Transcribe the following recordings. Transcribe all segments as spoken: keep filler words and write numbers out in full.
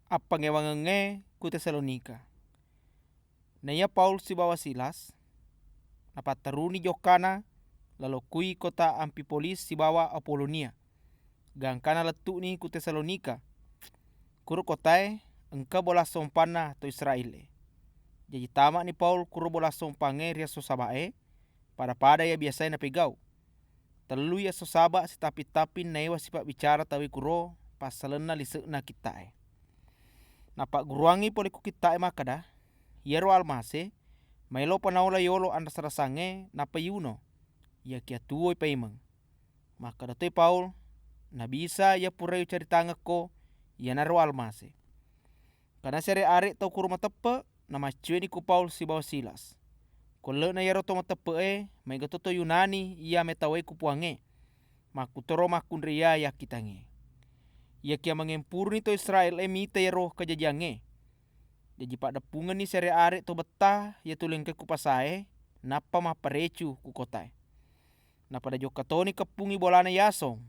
Appangewangengngé ku Tesalonika. Naiya Paul sibawa Silas napatteruni jokkana lalo kui kota Amfipolis sibawa Apolonia, gangkana lettu'ni ku Tesalonika. Kuro kotaé engka bola sompanna to Israél-é. Jaji tama'ni Paul kuro bola sompangngé ri esso Saba'é, pada-pada iya biasaé napégau. Tellui esso Saba' sitapping-tapping naéwa sipabbicara tauwé kuro passalenna lise'na kitta'é. Nappagguruwangngi polé ku kitta'é makkeda, iyaro Almasé maélopa naola yolo anrasa-rasangngé nappa iyuno, iyakiya tuwoi paimeng. Makkeda toi Paul, nabisa iya pura ucaritangekko, iyanaro Almasé. Kana siare'-are' tau kuro mateppe', namaccuéni ku Paul sibawa Silas. Ku elle'na iyaro to mateppe'é, maéga to to Yunani iya métauwé ku Puwangnge, makkutoro makkunrai iya yakkitangngé. Iyakiya mangempuruni to Israél-é mita iyaro kajajiyangngé. Jaji paddeppungenni siare'-are' to betta iya tuli engkaé ku pasaé, nappa mapparécu ku kotaé. Napada jokka toni keppungngi bolana Yason,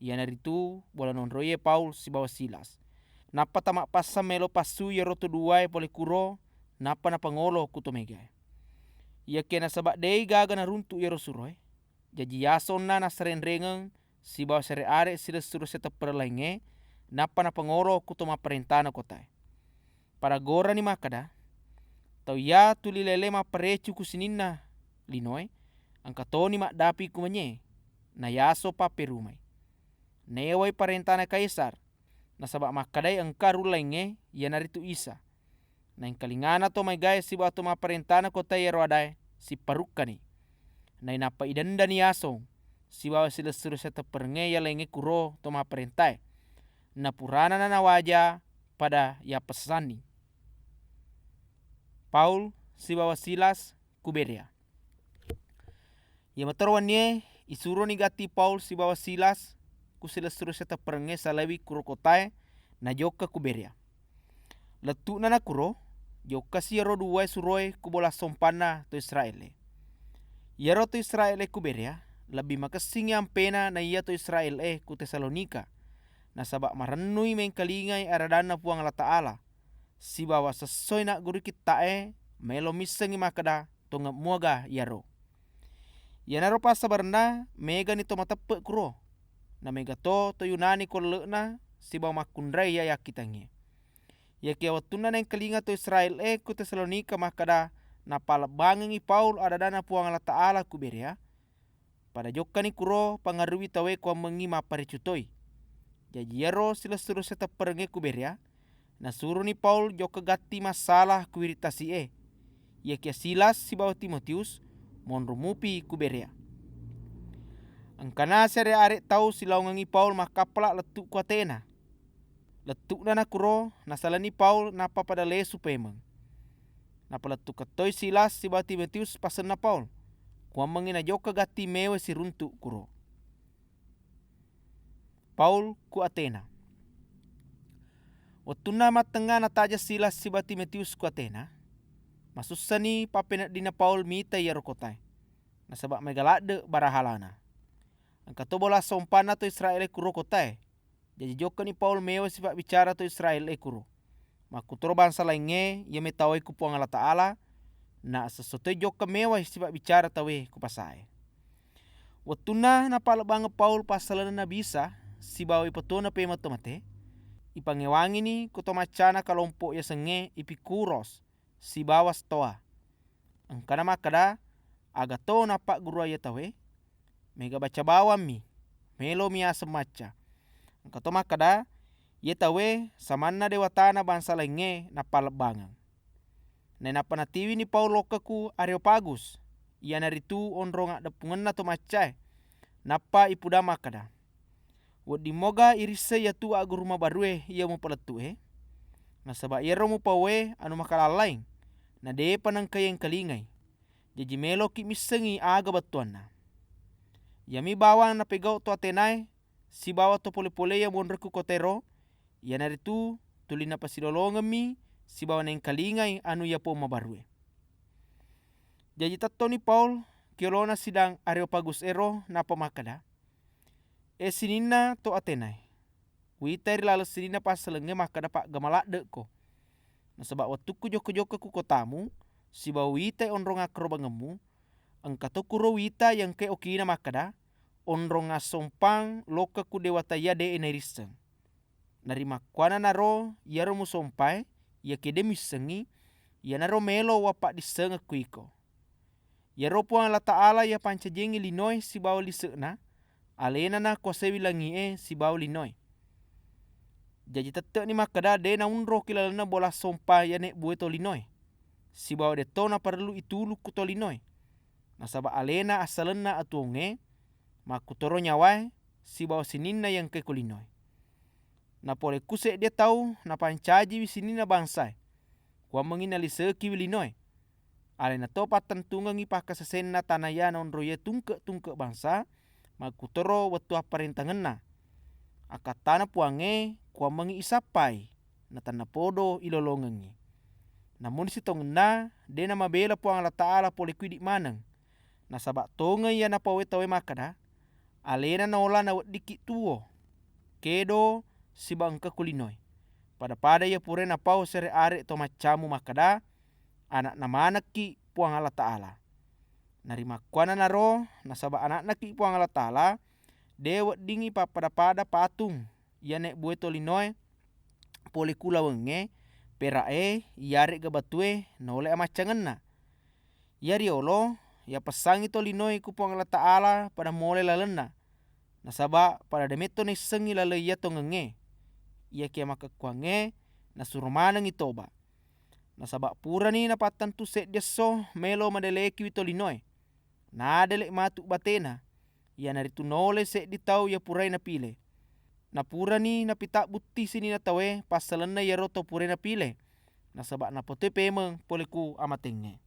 iyanaritu bola nonroiyé Paul sibawa Silas. Nappa tamappassang maélo passui iyaro to duwaé polé kuro, nappa napangolo ku to mégaé. Iyakiya nasaba dé'i gaga naruntu' iyaro suroé, jaji Yasonna nassarénréngeng sibawa siare'-are' silessureng siteppereng laingngé, nappa napangolo ku to mapparéntana kotaé. Pada gorani makkeda, tau iya tuli lélé mapparécu ku sininna linoé, engka toni maddapi ku manyé, na Yason pappérumai. Naéwai paréntana Kaisar, nasaba makkedai engka arung laingngé, iyanaritu Isa. Naéngkalingana to maégaé sibawa to mapparéntana kotaé iyaro adaé, sipparukkani. Nainappa idendani Yason sibawa silessureng sitepperengngé iya laingngé kuro to mapparéntaé. Napurana nanawaja pada yappessanni. Paul sibawa Silas ku Béréa. Iya matoro wennié, isuroni gatti Paul sibawa Silas ku silessureng sitepperengngé salaiwi kuro kotaé, najokka ku Béréa. Lettu'na nakuro, jokkasi iyaro duwaé suroé ku bola sompanna to Israél-é. Iyaro to Israél-é ku Béréa lebbi makessingngi ampéna naiya to Israél-é ku Tesalonika, nasaba marennui méngkalingai aradanna Puwang Allataala, sibawa sessoi naggurui kitta'é, maélo missengngi makkeda tongeng muwaga iyaro. Iyanaro passabarenna mégani to mateppe' kuro, na méga to to Yunani ku elle'na sibawa makkunrai iya yakkitangngé. Iyakiya wettunna naéngkalinga to Israél-é ku Tesalonika makkeda napalebbangengngi Paul ada-adanna Puwang Allataala ku Béréa, pada jokkani kuro pangaruwi tauwé kuwammengngi mapparécu toi. Jaji iyaro silessureng sitepperengngé ku Béréa, nasuroni Paul jokka gatti massala ku wiring tasi'é. Iyakiya Silas sibawa Timotius monro mupi ku Béréa. Engkana siare'-are' tau silaongengngi Paul makkappala lettu' ku Aténa. Lettu'na nakuro, nasalenni Paul nappa pada lésu paimeng. Napalettukettoi Silas sibawa Timotius pasenna Paul, kuwammengngi najokka gatti méwai siruntu' kuro. Paul ku Aténa. Wettunna mattengnga natajeng Silas sibawa Timotius ku Aténa, masussani pappeneddinna Paul mitai iyaro kotaé, nasaba maéga ladde' barahalana. Engka to bola sompanna to Israél-é kuro kotaé. Jaji jokkani Paul méwai sipabbicara to Israél-é kuro. Makkutoro bangsa laingngé iya métauwé ku Puwang Allataala, na esso-esso toi jokka méwai sipabbicara tauwé ku pasaé. Wettunna napalebbangeng Paul passalenna Nabi Isa sibawa ipatuwona pémeng to maté, ipangéwangini ku to maccana kalompo yasengngé Epikuros sibawa Stoa. Engkana makkeda, aga to nappagguruang iya tauwé? Méga baca bawammi, mélomi yaseng macca. Engka to makkeda, iya tauwé samanna déwatana bangsa laingngé nappalebbangeng. Nainappa natiwini Paul lokka ku Aréopagus, iyanaritu onrong addeppungenna to maccaé, nappa ipudang makkeda, wedding moga irisseng iyatu agguru mabarué iya mupalettu'é? Nasaba iyaro mupauwé anu makalallaing, na dé'pa nengka yéngkalingai. Jaji méloki missengngi aga bettuwanna. Iyami bawang napégau to Aténaé sibawa to polé-polé iya monro ku kotaéro, iyanaritu tuli napasilolongemmi sibawa naéngkalingai anu iya pong mabarué. Jaji tettoni Paul ki yolona sidang Aréopagus éro, nappa makkeda, "É sininna to Aténaé, Kuitai ri laleng sininna passalengngé makkeda paggama ladde'ko. Nasaba wettukku jokka-jokka ku kotamu, sibawa witai onrong akkarobangemmu, engkato kuro wita iya engkaé okina makkeda, onrong assompang lokka ku déwataiya dé'é nairisseng. Narimakkuannanaro iyaro musompaé, iyakiya dé muissengngi, iyanaro mélo uwappaddissengekku iko. Iyaro Puang Allataala iya pancajiéngngi linoé sibawa lise'na, Aléna nakuwasaiwi langi'é sibawa linoé. Jaji tette'ni makkeda dé naunroki lalenna bola sompa iya nébbué tolinoé, sibawa dé'to naparellu itulukku tolinoé, nasaba Aléna assalenna atuwongngé, makkutoro nyawaé, sibawa sininna iya engkaé ko linoé. Napolé ku séddié tau napancajiwi sininna bangsaé, kuwammengngi nalisekiwi linoé. Alénato pattentungengngi pakkasésénna tana iya naonroiyé tungke-tungke bangsa, makkutoro wettu apparéntangenna. Akkattana Puwangnge, kuwammengngi isappai, natennapodo ilolongengngi. Namun sitongenna, dé namabéla Puwang Allataala polé ku idi maneng. Nasaba tongeng iya napaué tauwé makkeda, Aléna naola naweddikki tuwo, kédo, sibawa engka ku linoé. Pada-pada iya puraé napau séré aré to maccamu makkeda, ana'na manekki Puwang Allataala. Narimakkuwannanaro, nasaba ana'naki Puwang Allataala, dé weddingngi pappada-pada patung iya nébbué tolinoé polé ku lawengngé, péra'é, iyaré'ga batué naolai amaccangenna. Iya riyolo, iyapessangngi tolinoé ku Puwang Allataala pada molai lalenna, nasaba pada dé métto naissengngi laleng iya tongengngé. Iyakiya makkekkuwangngé nasuro manengngi toba. Nasaba purani napattentu séddi esso mélo madélékiwi tolinoé. Nadélé matu baténa, iyanaritu naolai séddi tau iya puraé napilé. Napurani napitabbutti sininna tauwé passalenna iyaro tau puraé napilé, nasaba napotoi pémeng polé ku amaténgngé.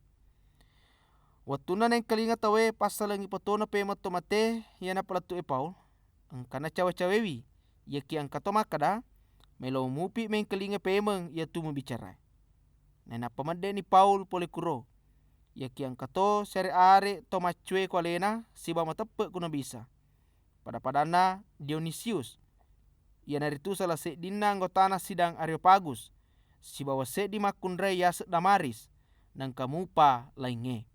Wettunna naéngkalinga tauwé passaleng ipotona pémeng to maté iya napalettu'é Paul, engkana cawa-cawéwi, iyakiya engkato makkeda, mélo mupi méngkalinga pémeng iyatu mubicaraé. Nainappa meddé'ni Paul polé kuro, iyakiya engkato séré aré to maccué ku aléna sibawa mateppe' ku Nabi Isa. Pada-padanna Dionisius, iyanaritu sala séddinna anggotana sidang Aréopagus, sibawa séddi makkunrai yaseng Damaris, naengka mupa laingngé.